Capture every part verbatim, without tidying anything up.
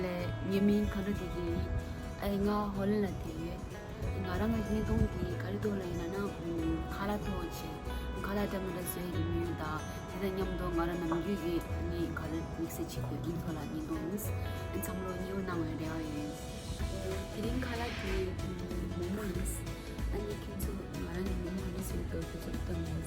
ལས་ངའི་མིང་ཁ་ར་དེ་གི་ཨ་ང་ཧོ་ལན་ལ་དེ་ཡོད། ང་རང་གི་བརྙན་ཐུང་དེ་ག་རེ་ཐོག་ལ་ཡིན་ན་ན་ཁ་ལག་ཐོག་ཆེ་ཁ་ལག་འདྲ་མི་འདྲ་བཟོས་ཀྱི་མིང་དང་དེ་དང་མཉམ་དུ་ང་རང་ནམ་རྒྱུན་གྱི་ནི་ག་རེ་དམིགས་བསལ་བྱེད་དགོས་ཡིན་ཐོག་ལ་བརྙན་ཐུང་ཡིན། ཨ་འཚམས་ལོ་ཉེ་བོ་གནང་བའི་འབྲེལ་བ་ཡིན། དེ་རིང་ཁ་ལག་དེ་མོག་མོག་ཡིན། ཨ་ནི་ཁྱེད་ཚོ་ང་རང་གི་མོག་མོག་ཡིན་ཟེར་དུས་ཁྱེད་ཚོ་སྟོན་ཡིན།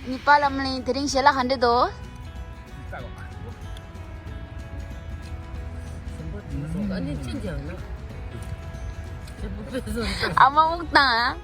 ཉི་པ་ལམ་གླིང་དེ་རིང་ཞལ་ལག་ག་འདྲ་འདུག་ཨ་མ་དབུགས་བཏང་ཨ།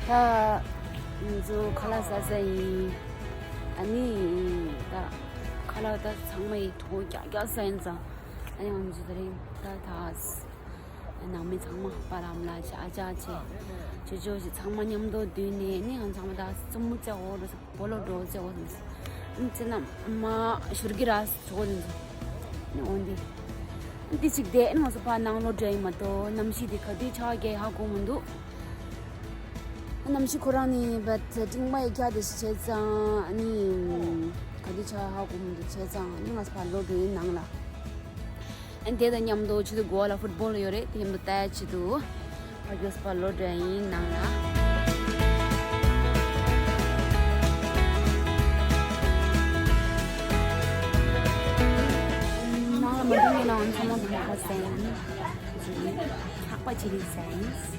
ད་ང་ཚོ་ཁ་ལག་ཟ་ས་ཡིན། ཨ་ནི་ད་ཁ་ལག་ད་ཚང་མ་ཡི་ཐོག་རྒྱག་རྒྱག་ས་ཡིན་ཙང་། ཨ་ནི་ང་ཚོ་དེ་རིང་ད་ད་ནང་མི་ཚང་མ་པ་རམ་ལ་ཆ་ཨ་ཅག་ཆེ་ཅོ་ཅོ་ཞིག་ཚང་མ་མཉམ་དུ་འདུས་ནས་ནི་ང་ཚང་མ་ད་རྩེད་མོ་རྩེ་འོ་འགྲོ་ས་སྤོ་ལོ་འགྲོ་རྩེ་འོ་ཟིན་ཟིན་ཙི་ན་མ་ཞུར་གི་ར་ཚོ་ཟིན་ཟིན་ནི་འོན་ཏེ་འདི་ཅིག་དེ་ནི་ང་ཚོ་ཕ་ནང་ལོ་འདྲ་ཡིན་མ་གཏོགས་གནམ་གཤིས་དེ་ག་དུས་ཆགས་རྒྱག་ཧ་གོ་མི་འདུག་གནམ་གཤིས་ཁོ་རང་ནི་བད་སྤྲིན་མ་ཡི་རྒྱ་དེ་ཞིག་བྱས་ཙང་ཨ་ནི་ག་དུས་ཆགས་ཧ་གོ་མི་འདུག་བྱས་ཙང་ཨ་ནི་ང་ཚོ་ཕ་ལོ་འགྲོ་ཡིན་ནང་ལ། ཨ་ནི་དེ་དང་མཉམ་དུ་ཆུ་ཚོད་དགུ་པ་ལ་ཕུཊ་བོལ་ཡོད་རེད། དེ་མཉམ་དུ་ལྟ་ཡ་ཆེད་དུ་ཕ་རྒྱུགས་པ་ལོ་འགྲོ་ཡ་ཡིན་ནང་ལ། ནང་ལ་མ་འགྲོ་ངེས་ན་ང་ཚང་མ་འདི་མ་ཁ་ཟས་ཡིན། ཚགས་པ་ཅི་རིགས་ཟས་ཡིན།